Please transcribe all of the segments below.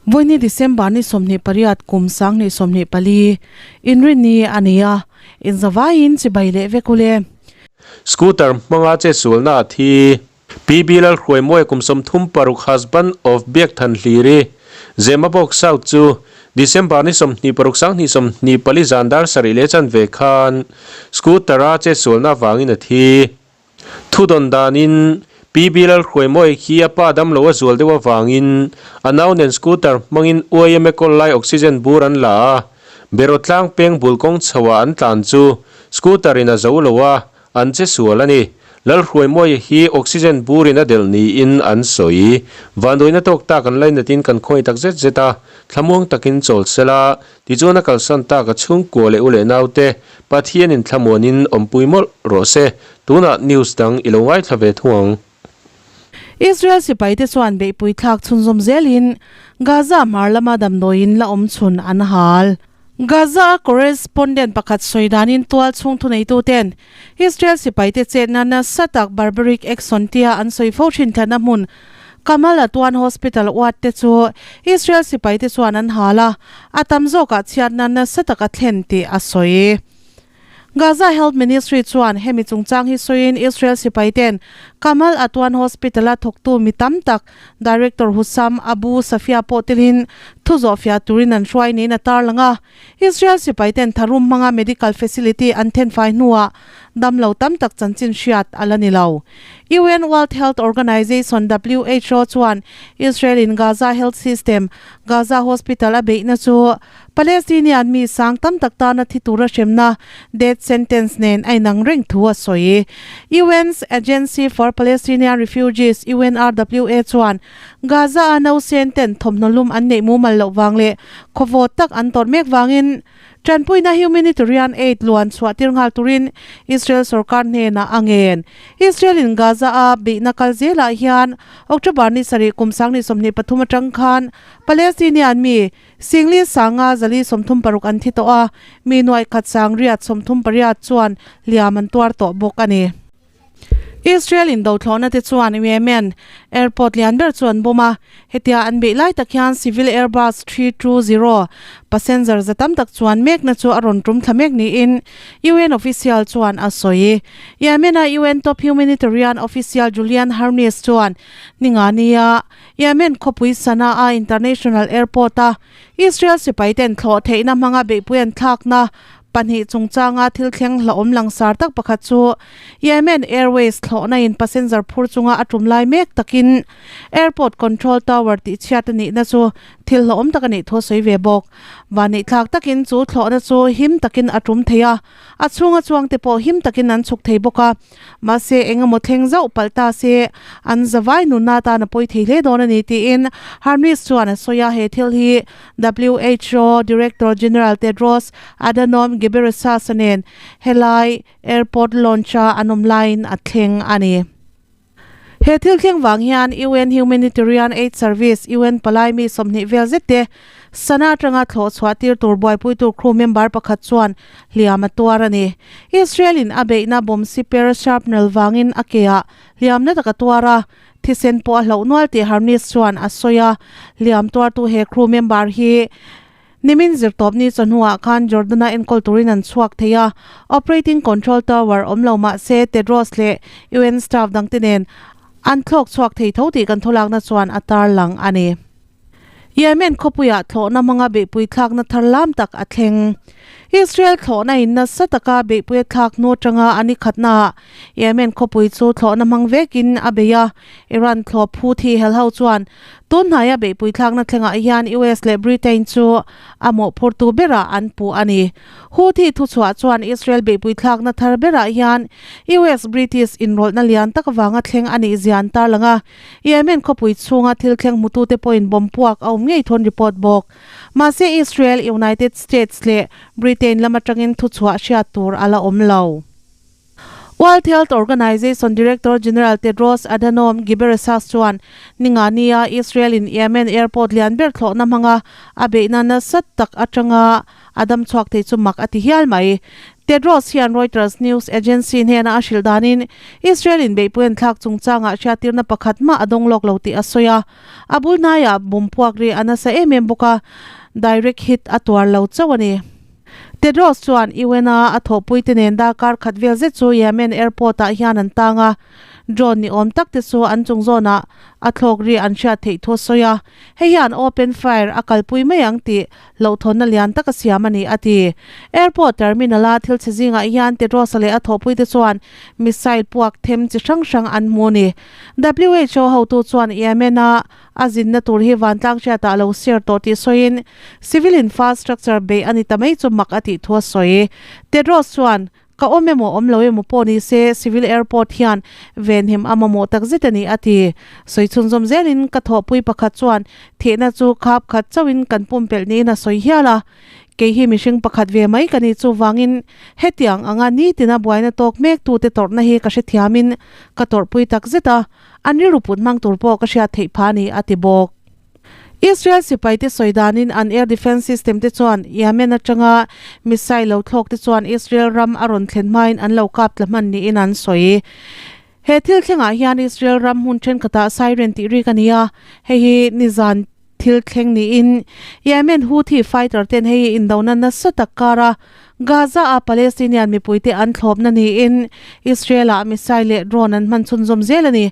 Vawiini December ni 28 kum 2024 inrinni a ni a, inzavaiin chibai leh vek ule. Scooter hmanga chetsualna a thi. PB Lalhruaimawia kum 36 husband of Biakthan Hliri, Zemabawk South chu December ni 26 2024 zan dar sarih leh chanve khan scooter-a chetsualna avangin a thi. Thudawn danin PB Lalhruaimawia khi a pa damlo a zual deuh avangin a nau nen scooter hmangin YMA kawl lai oxygen bur an la a, Beraw tlang peng bul kawng chhoah an tlan chu scooter in a zo lo a, an che sual a ni. Lalhruaimawia hi oxygen burin a delh niin an sawi. Vanduaina tawk tak an lainatin kan khawi tak zet zet a, thlamuang takin chawl sela, Tichuan a kalsan tak a chhungkua leh u leh naute Pathianin thlamuanin awmpui mawlh rawh se. Tunah news dang i lo ngaithla ve thung ang. Israel sipaite chuan beihpui thlak chhunzawm zelin Gaza hmar lama damdawiin la awm chhun an hal. Gaza-a correspondent pakhat sawi danin tual chhung thuneituten Israel sipaite chetna nasa tak barbaric action tia an sawi fo thin thlanna hmun Kamal Adwan Hospital uat te chu Israel sipaite chuan an hal a, a tam zawkah chhiatna nasa tak a thlen tih a sawi. Gaza Health Ministry chuan hemi chungchang hi sawiin Israel sipaiten Kamal Adwan Hospital-a thawktu mi tam tak Director Hussam Abu Safia pawh telin thu zawhfiah turin an hruai niin a tarlang a. Israel sipaiten tharum hmanga medical facility an thenfai hnuah damlo tam tak chanchin hriat a la ni lo. UN World Health Organization, WHO, chuan Israel in Gaza health system, Gaza hospital a beihna chu Palestinian mi sang tam tak tana thi tura hremna, death sentence, nen a inang reng thu a sawi. UN's Agency for Palestinian Refugees, UNRWA, chuan Gaza-a nausen ten thawmhnaw lum an neih mumal loh vang leh khawvawt tak an tawrh mek vangin tanpuina humanitarian aid luan chhuah tir nghal turin Israel sorkar hnenah a ngen. Israel-in Gaza-a beihna kal zelah hian October ni sarih kum 2023 atang khan Palestinian mi Singli sanga 436 an thi tawh a, mi nuaih khat 838 chuan hliam an tuar tawh bawk a ni. Israel in dothlawhna te chuan Yemen airport lian ber chu an bawm a, hetia an beih lai tak hian civil Airbus 320 passenger za tam tak chuan mekna chu a rawn tum thla mek niin UN official chuan a sawi. Yemen-a UN top humanitarian official Julian Harness chuan Ningania Yemen khawpui Sana'a International Airport-a Israel sipaiten thlawh theihna hmanga beihpui an thlakna pahnih chungchanga thil thleng hlauhawm langsar tak pakhat chu Yemen Airways thlawhna in passenger phur chunga a tum lai mek takin Airport Control Tower tih chhiat a nihna chu thil hlauhawm tak a nih thu a sawi ve bawk. Vanneihthlak takin chu thlawhna chu him takin a tum thei a, a chhunga chuangte pawh him takin an chhuk thei bawk a. Mahse, eng emaw thleng zauh palh ta se, an zavai nunna atan a pawi thei hle dawn a ni tiin Harmis chuan a sawi a, he thil hi WHO Director General Tedros Adhanom Ghebreyesus nen helai airport launch-a an awm laiin a thleng a ni. He thil thleng vang hian UN Humanitarian Aid Service, UN, palai mi 20 vel zet te Sana atanga thlawh chhuah tir tur buaipuitu crew member pakhat chuan hliam a tuar a ni. Israel in a beihna bomb siper shrapnel vangin a ke ah hliam na tak a tuar a, thisen pawh a hloh nual tih Harnis chuan a sawi a. Hliam tuartu he crew member hi nimin zirtawpni chawhnuah khan Jordan-a enkawl turin an chhuak thei a, operating control tower awm lo mah se Tedros leh UN staff dangte nen an thlawk chhuak thei tho tih kan thawlakna chuan a tarlang a ni. Yemen khawpuiah thlawhna hmanga beihpui thlakna thar lam tak a thleng. Israel thlawhna in nasa taka beihpui a thlak hnu atanga a ni khatnaah Yemen khawpui chu thlawhna hmang vekin a bei a. Iran thlawh phu thi hel ho chuan tun hnaia beihpui thlakna thlengah hian US leh Britain chu a mawhphurtu berah an puh a ni. Houthi thuchhuah chuan Israel beihpui thlakna thar berah hian US-British inrawlhna lian tak avanga thleng a nih zia an tarlang a. Yemen khawpui chhunga thil thleng hmutute pawhin bomb puak a awm ngei thawn report bawk. Mahse Israel, United States leh Britain lam atangin thuchhuah hriat tur a la awm lo. World Health Organization Director General Tedros Adhanom Ghebreyesus chuan Ningania Israel-in Yemen airport lian ber thlawhna hmanga a beihna nasa tak atanga a dam chhuak thei chu mak a ti hial mai. Tedros hian Reuters news agency hnena a hrilh danin Israel in beihpui an thlak chungchangah hriattirna pakhat mah a dawng lawk lo tih a sawi a, a bul hnaiah bum puak ri a nasa em em bawk a, direct hit a tuar lo chauh a ni. Tedros chuan UN-a a thawhpuite nen darkar khat vel zet chu Yemen airport-ah hian an tang a, drone ni awm tak te chu an chung zawnah a thlawk ri an hriat theih thu a sawi a, hei hian open fire a kalpui mai ang tih hlauhthawnna lian tak a siam a ni, a ti. Airport terminal-a thil chhe zingah hian Tedros-a leh a thawhpuite chuan missile puak them chi hrang hrang an hmu a ni. WHO hotu chuan Yemen-a a zinna tur hi vantlang hriatah a lo share tawh tih sawiin civil infrastructure beih a ni ta mai chu mak a tih thu a sawi. Tedros chuan, Ka awm emaw awm lo emaw pawh ni se civil airport hian venhim a mamawh tak zet a ni, a ti. Sawi chhunzawm zelin ka thawhpui pakhat chuan thihna chu khap khat chauhin kan pumpelh niin a sawi hial a. Kei hi mihring pakhat ve mai ka ni chuvangin hetiang anga nitina buaina tawk mektute tawrhna hi ka hrethiamin ka tawrhpui tak zet a. An rilru put hmang tur pawh ka hriat theih pha a ni, a ti bawk. Israel sipaite sawi danin an air defence system te chuan Yemen atanga missile lo thlawk te chuan Israel ram a rawn thlen hmain an lo kap tla hman niin an sawi. He thil thlengah hian Israel ram hmun thenkhatah siren tih rik a ni a, hei hi nizan thil thleng niin Yemen Houthi fighter ten hei hi indona nasa tak kara Gaza-a Palestinian mipuite an thlawpna niin Israel-ah missile leh drone an hman chhunzawm zel a ni.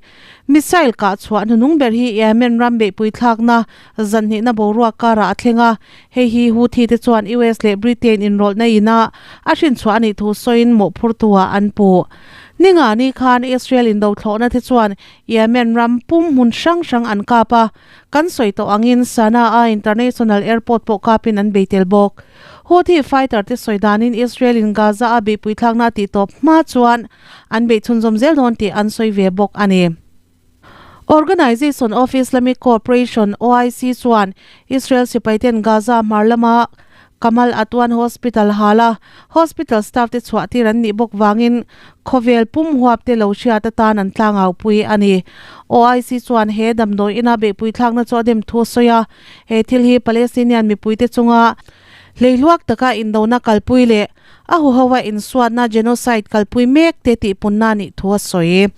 Missile kah chhuah hnunung ber hi Yemen ram beihpui thlakna zanhnihna boruak karah a thleng a, hei hi Houthi te chuan US leh Britain inrawlhna ina a hrinchhuah a nih thu sawiin mawhphurtu-ah an puh. Ninga ni khan Israel indothlawhna te chuan Yemen ram pum hmun hrang hrang an kap a, kan sawi tawh angin Sanaa International Airport pawh kapin an bei tel bawk. Houthi fighter te sawi danin Israel in Gaza a beihpui thlakna a tih tawp hma chuan an beih chhunzawm zel dawn tih an sawi ve bawk a ni. Organization of Islamic Cooperation, OIC, chuan Israel sipaiten Gaza hmar lama Kamal Adwan Hospital hala hospital staff te chhuah tir an nih bawk vangin khawvel pum huap te lo hriat atan an tlangau pui a ni. OIC chuan he damdawi ina beihpui thlakna chu a dem thu a sawi a, he thil hi Palestinian mipuite chunga hleihluak taka indona kalpui leh a huhoa insuatna genocide kalpui mek te tihpunna a nih thu a sawi.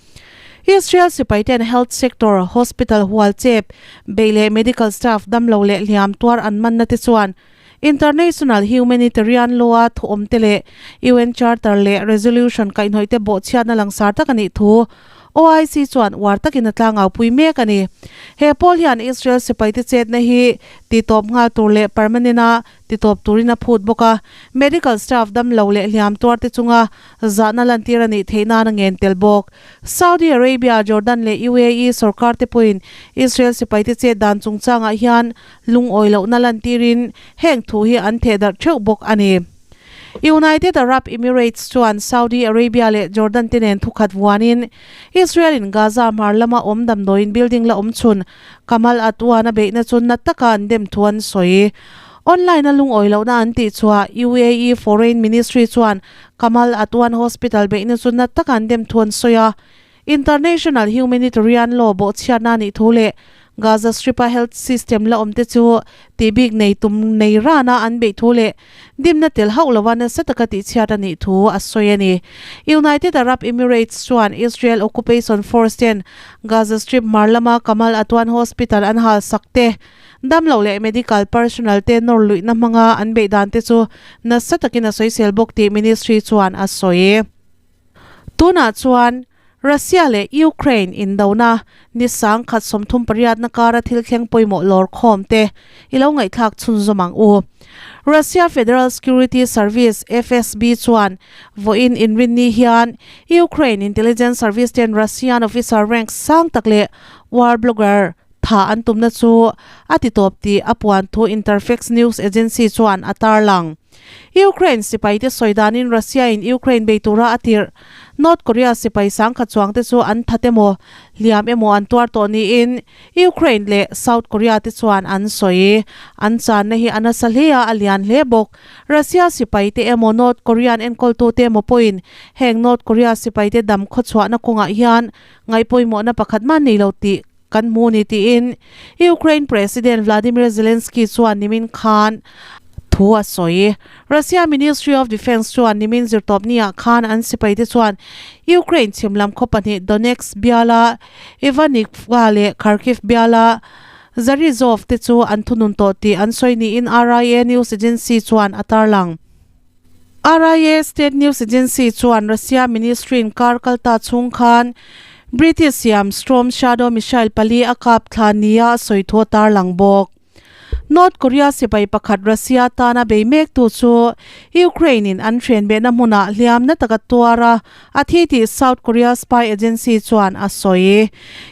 Israel sipaiten health sector, hospital hual chep, beih leh medical staff damlo leh hliam tuar an manna te chuan International humanitarian law-a thuawm te leh UN Charter leh Resolution kaihhnawih te bawhchhiatna langsar tak a nih thu OIC chuan uar takin a tlangaupui mek a ni. He pawl hian Israel sipaite chetna hi titawp nghal tur leh permanent-a titawp turin a phut bawk a, medical staff damlo leh hliam tuarte chunga zahna lantir a nih theih nan a ngen tel bawk. Saudi Arabia, Jordan leh UAE sorkar te pawhin Israel sipaite chet dan chungchangah hian lungawi lohna lantirin heng thu hi an theh darh theuh bawk a ni. United Arab Emirates chuan Saudi Arabia leh Jordan te nen thukhat vuanin Israel-in Gaza hmar lama awm damdawiin building la awm chhun Kamal Adwan a beihna chu na taka an dem thu an sawi. Online-a lungawi lohna an tih chhuah UAE Foreign Ministry chuan Kamal Adwan Hospital beihna chu na taka an dem thu an sawi a. International humanitarian law bawhchhiatna a nih thu leh Gaza Strip-a health system la awmte chu tih bik nei tum nei rana an beih thu leh dimna tel hauh lova nasa taka tihchhiat a nih thu a sawi a ni. United Arab Emirates chuan Israel occupation force ten Gaza Strip hmar lama Kamal Adwan Hospital an hal sak te, damloh leh medical personnel te nawr luihna hmanga an beih dan te chu nasa takin a sawisel bawk tih ministry chuan a sawi. Tunah chuan Russia leh Ukraine indona ni sangkhat 38na kara thil thleng pawimawh lawr khawm te i lo ngaihthlak chhunzawm ang u. Russia Federal Security Service, FSB, chuan vawiin inrinni hian Ukraine intelligence service ten Russian officer rank sang tak leh war blogger tha an tumna chu a titawp tih a puan thu Interfax news agency chuan a tarlang. Ukraine sipaite sawi danin Russia-in Ukraine bei tura a tirh North Korea sipai sangkhat chuangte chu an that emaw, hliam emaw an tuar tawh niin Ukraine leh South Korea te chuan an sawi. An channa hi a nasa hle a, a lian hle bawk. Russia sipaite emaw North Korean enkawltute emaw pawhin heng North Korea sipaite dam khawchhuahna kawngah hian ngaihpawimawhna pakhat mah nei lo tih kan hmu ni tiin Ukraine President Vladimir Zelensky chuan nimin khan. Thu a sawi. Russia Ministry of Defence chuan nimin zirtawpni ah khan an sipaite chuan Ukraine chhim lam khaw pahnih Donetsk biala Ivanivka leh Kharkiv biala Zarizov te chu an thunun tawh tih an sawi niin RIA news agency chuan a tarlang. RIA state news agency chuan Russia ministry in kar kalta chhung khan British siam Storm Shadow missile pali a kap thla nia a sawi thu a tarlang bawk. North Korea sipai pakhat Russia tana bei mektu chu Ukraine in an hrenbehna hmunah hliam na taka tuar a, a thi tih South Korea spy agency chuan a sawi.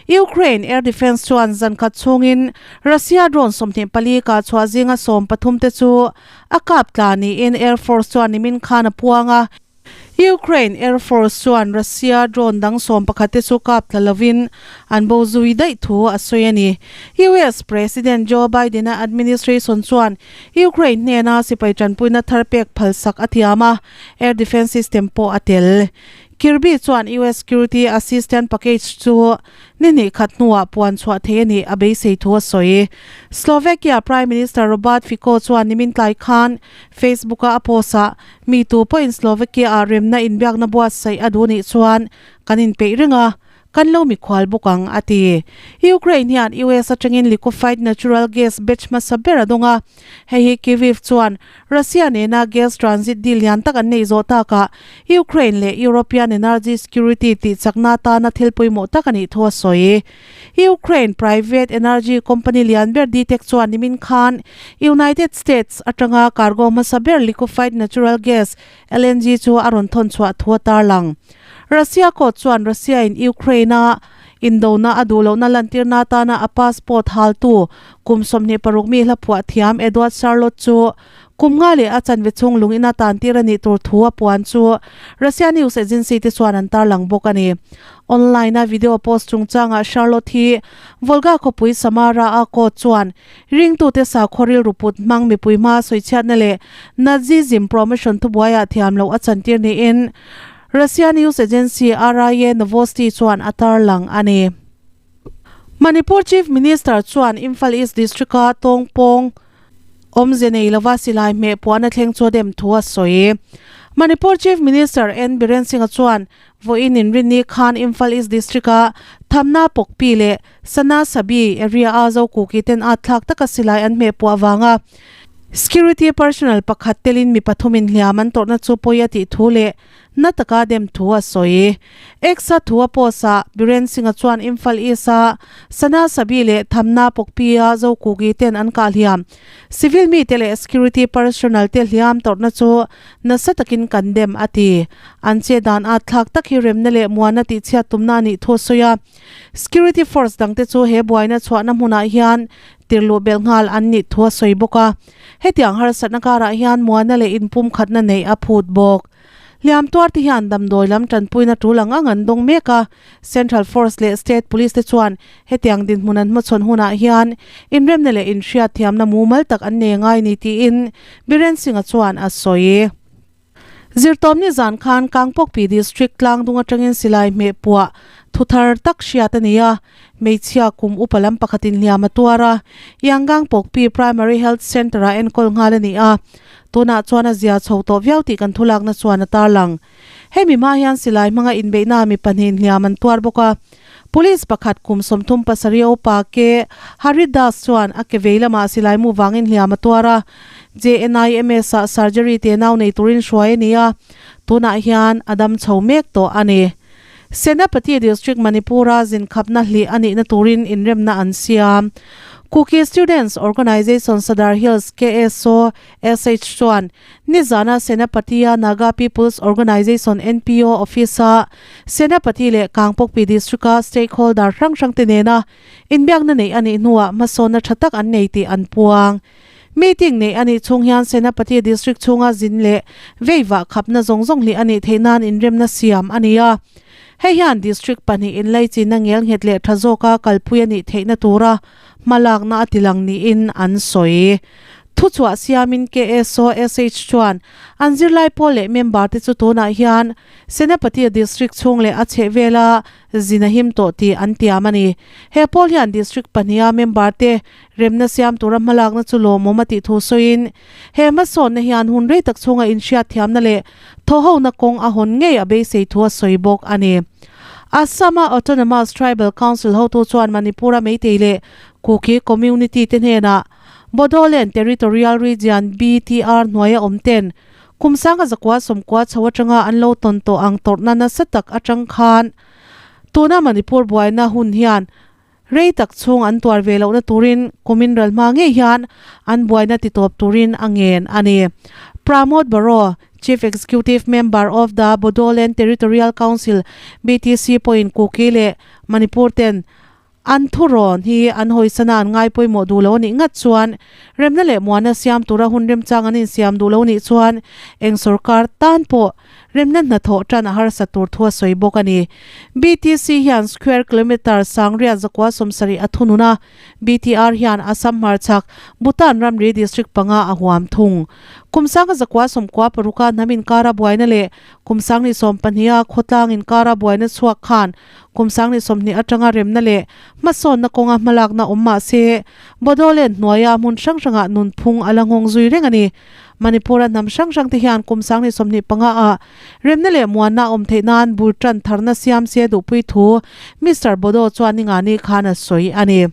Ukraine air defence chuan zan khat chhungin Russia drone 24 kah chhuah zinga 13 te chu a kap tla niin Air Force chuan nimin khan a puang a. Ukraine Air Force chuan Russia drone dang 11 te chu kap tla lovin an bo zui daih thu a sawi a ni. US President Joe Biden-a administration chuan Ukraine hnena sipai tanpuina thar pek phalsak a thiam a, air defence system pawh a tel. Kirby chuan US security assistance package chu Ni hnih khat hnuah puan chhuah thei a nih a beisei thu a sawi. Slovakia Prime Minister Robert Fico chuan nimin tlai khan Facebook-a a post-ah, Mi tu pawhin Slovakia-ah remna inbiakna buatsaih a duh nih chuan kan inpeih reng a, kan lo mikhual bawk ang, a ti. Ukraine hian US atangin liquefied natural gas batch hmasa ber a dawng a, hei hi Kyiv chuan Russia nena gas transit deal lian tak an neih zawh takah Ukraine leh European energy security tih chakna atana thil pawimawh tak a nih thu a sawi. Ukraine private energy company lian ber DTEK chuan nimin khan United States atanga cargo hmasa ber liquefied natural gas, LNG, chu a rawn thawn chhuah thu a tarlang. Russia court chuan Russia in Ukraine a indona a duh lohna lantirna atana a passport haltu Kum 26 mi hla phuah thiam Edward Charlotte chu kum nga leh a chanve chhung lung ina tan tir a nih tur thu a puan chu Russia news agency te chuan an tarlang bawk a ni. Online a video post chungchangah Charlotte hi Volga khawpui Samara a court chuan ringtute sakhaw rilru put hmang mipui hma sawichhiatna leh Nazism promotion thubuaiah thiam loh a chantir niin Russia news agency RIA Novosti chuan a tarlang a ni. Manipur Chief Minister chuan Imphal East District-a tawngpawng awmze nei lova silai hmeh puahna thleng chu a dem thu a sawi. Manipur Chief Minister N Biren Singh-a chuan vawiin inrinni khan Imphal East District-a Thamna Pokpi leh Sana Sabi area-a Zokuki ten at thlak taka silai an hmeh puah avanga security personnel pakhat telin mi pathumin hliam an tawrhna chu pawi a tih thu leh Na taka dem thu a sawi. X-a thu a post ah Biren Singh-a chuan Imphal East-a Sana Sabi leh Thamna Pokpi-a Zokugi ten an kah hliam. Civil mite leh security personnel te hliam tawrhna chu nasa takin kan dem a ti. An che dan at thlak tak hi remna leh muana tihchhiat tumna a nih thu a sawi a. Security force dangte chu he buaina chhuahna hmunah hian tirluh belh nghal an nih thu a sawi bawk a. Hetiang harsatna karah hian muana leh inpumkhatna neih a phut bawk. Hliam tuar te hian damdawi lam tanpuina tul ang ang an dawng mek a, Central Force leh State Police te chuan hetiang dinhmun an hmachhawn hunah hian inremna leh inhriatthiamna mumal tak an nei ngai ni tiin Biren Singh-a chuan a sawi. Zirtawmni zan khan Kangpokpi District tlangdung atangin silai hmeh puah thuthar tak hriat a ni a, hmeichhia kum upa lam pakhatin hliam a tuar a, Yanggangpokpi Primary Health Centre-ah enkawl nghal a ni a. Tunah chuan a zia chho tawh viau tih kan thulakna chuan a tarlang. Hemi hma hian silai hmanga inbeihna mi pahnih hliam an tuar bawk a. Police pakhat kum 37 a upa K. Hari Das chuan a ke vei lamah silai mu vangin hliam a tuar a. JNIMS ah surgery te nau nei turin hruai a ni a, tunah hian a dam chho mek tawh a ni. Senapati District Manipur-a zinkhapna hlih a nihna turin inremna an siam. Kuki Students Organisation Sadar Hills, KSO, SH chuan nizana Senapati-a Naga People's Organisation, NPO, office-a Senapati leh Kangpokpi District-a stakeholder hrang hrangte nena inbiakna neih a nih hnuah hmasawnna tha tak an nei tih an puang. Meeting neih a nih chhung hian Senapati District chhunga zin leh veivah khapna zawng zawng hlih a nih theih nan inremna siam a ni a. Hei hian District pahnih inlaichinna ngel nghet leh tha zawka kalpui a nih theihna tura hmalakna a tilang niin an sawi. Thuchhuah siamin KSOSH chuan an zirlai pawl leh member te chu tunah hian Senapati District chhung leh a chhehvela zin a him tawh tih an tiam a ni. He pawl hian District pahniha member te remna siam tura hmalakna chu lawmawm a tih thu sawiin he hmasawnna hian hun rei tak chhunga inhriatthiamna leh thawhhona kawng a hawn ngei a beisei thu a sawi bawk a ni. Assam-a Autonomous Tribal Council hotu chuan Manipur-a Meitei leh Kuki community te hnenah Bodoland Territorial Region, BTR, hnuaia awm ten kum sanga zakua sawmkua chho atanga an lo tawn tawh ang tawrhna nasa tak atang khan tuna Manipur buaina hun hian rei tak chhung an tuar ve lohna turin kumin ral hma ngei hian an buaina titawp turin a ngen a ni. Pramod Boro, Chief Executive Member of the Bodoland Territorial Council, BTC, pawhin Kuki leh Manipur ten An thurawn hi an hawisana an ngai pawimawh duh lo a nih ngat chuan remna leh muana siam tura hun remchang an insiam duh lo nih chuan eng sorkar tan pawh remna hnathawh tan a harsat tur thu a sawi bawk a ni. BTC hian square kilometre sangriat zakua sawmsarih a thunun a, BTR hian Assam hmarchhak Bhutan ramri district panga a huam thung. Kum sanga zakua sawmkua paruka hnam inkara buaina leh kum sangni sawmpahniha khawtlang inkara buaina chhuak khan Kum sangni 20 atanga remna leh hmasawnna kawnga hmalakna awm mah se, Bodoland hnuaia hmun hrang hrangah nunphung a la nghawng zui reng a ni. Manipur-a hnam hrang hrangte hian kum sangni 25 ah remna leh muanna a awm theih nan bul tan tharna siam se duhpui thu Mister Bodo chuan ningani khan a sawi a ni.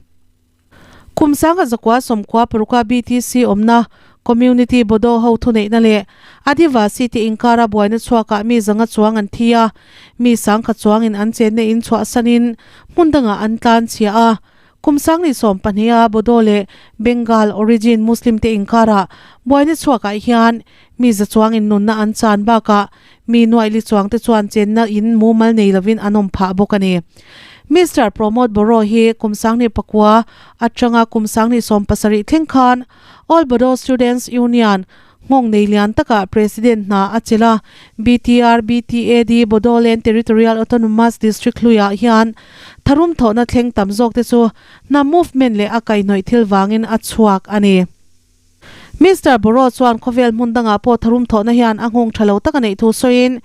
Kum sanga zakua sawmkua paruka BTC awmna Community Bodo ho thuneihna leh Adivasi te inkara buaina chhuakah mi zanga chuang an thi a, mi sangkhat chuangin an chenna in chhuahsanin hmun dangah an tlan chhia a. Kum sangni 12 a Bodo leh Bengal origin Muslim te inkara buaina chhuakah hian mi za chuangin nunna an chan bakah Mi nuaihli chuangte chuan chenna in mumal nei lovin an awm phah bawk a ni. Mister Pramod Boro hi kum 19 pakua atanga kum 1970 thleng khan All Bodo Students Union nghawng nei lian takah President hna a chelh a, BTR, BTAD, Bodoland Territorial Autonomous District hluiah hian tharum thawhna thleng tam zawkte chu hna movement leh a kaihhnawih thil vangin a chhuak a ni. Mister Boro chuan khawvel hmun dangah pawh tharum thawhna hian a nghawng tha lo tak a neih thu sawiin,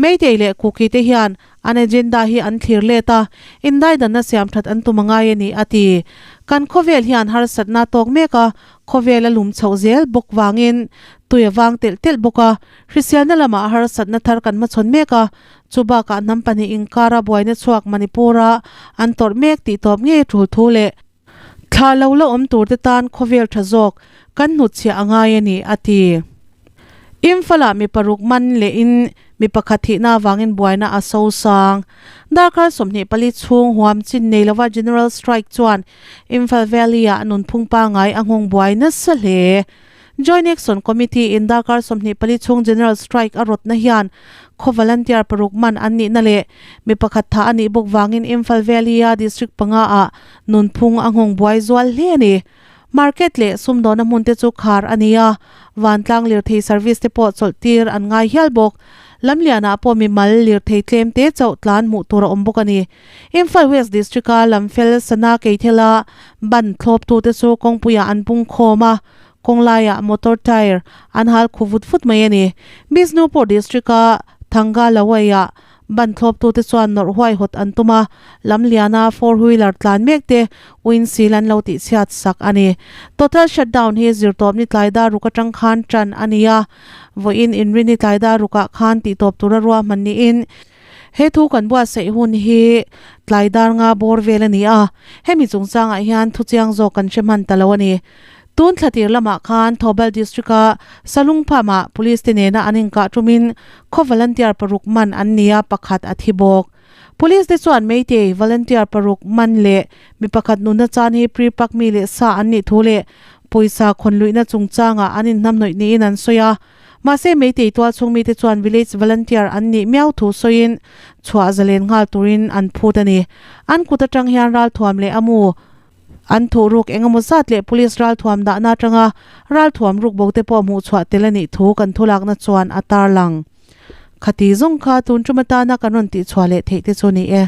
Meitei leh Kuki te hian an agenda hi an thlir let a, indaidanna siam that an tum a ngai a ni, a ti. Kan khawvel hian harsatna tawk mek a, khawvel a lum chhoh zel bawk vangin tui a vang telh telh bawk a, hriselna lamah harsatna thar kan hmachhawn mek a, chu bakah hnam pahnih inkara buaina chhuak Manipur-a an tawrh mek tih tawp ngei a tul thu leh Thla lo la awm turte tan khawvel tha zawk kan hnutchhiah a ngai a ni, a ti. Imphal-ah mi paruk man lehin mi pakhat thihna avangin buaina a sosang. Darkar 24 chhung huam chin nei lova General Strike chuan Imphal Valley-ah nunphung pangngai a nghawng buai nasa hle. Joint Action Committee in darkar 24 chhung General Strike a rawtna hian khaw volunteer paruk man an nihna leh mi pakhat tha a nih bawk vangin Imphal Valley-a district panga ah nunphung a nghawng buai zual hle a ni. Market leh sumdawna hmun te chu khar a ni a, vantlang lirthei service te pawh chawlh tir an ngai hial bawk. Lamlianah pawh mimal lirthei tlem te chauh tlan hmuh tur a awm bawk a ni. Imphal West District-a Lamfel Sana Keithela ban thlawptute chu kawngpuiah an pung khawm a, kawng laiah motor tyre an hal khu vut vut mai a ni. Bishnupur District-a Thanga Lawaiah ban thlawptute chuan nawrh huaihawt an tum a, lamliana four wheeler tlan mek te windshield an lo tihchhiat sak a ni. Total shutdown hi zirtawpni tlai dar ruk atang khan tan a ni a, vawiin inrini tlai dar rukah khan tihtawp tura ruahman niin, He thu kan buatsaih hun hi tlai dar nga bawr vel a ni a, hemi chungchangah hian thuchiang zawk kan hre hman ta lo a ni. Tun thla tir lamah khan Thoubal District-a Salungpham-ah Police te nena an inkah tumin khaw volunteer paruk man an ni a, pakhat a thi bawk. Police te chuan Meitei volunteer paruk man leh mi pakhat nunna chan hi pre-pak mi leh sa an nih thu leh pawisa khawnluihna chungchangah an inhnamhnawih niin an sawi a. Mahse Meitei tualchhung mite chuan village volunteer an nih miau thu sawiin chhuah zalen nghal turin an phut a ni. An kut atang hian ralthuam leh a mu an thuh ruk eng emaw zat leh police ralthuam dahna atanga ralthuam ruk bo te pawh hmuh chhuah tel a nih thu kan thulakna chuan a tarlang. Khati zawng kha tun tum atana kan rawn tihchhuah leh theih te chu ni e.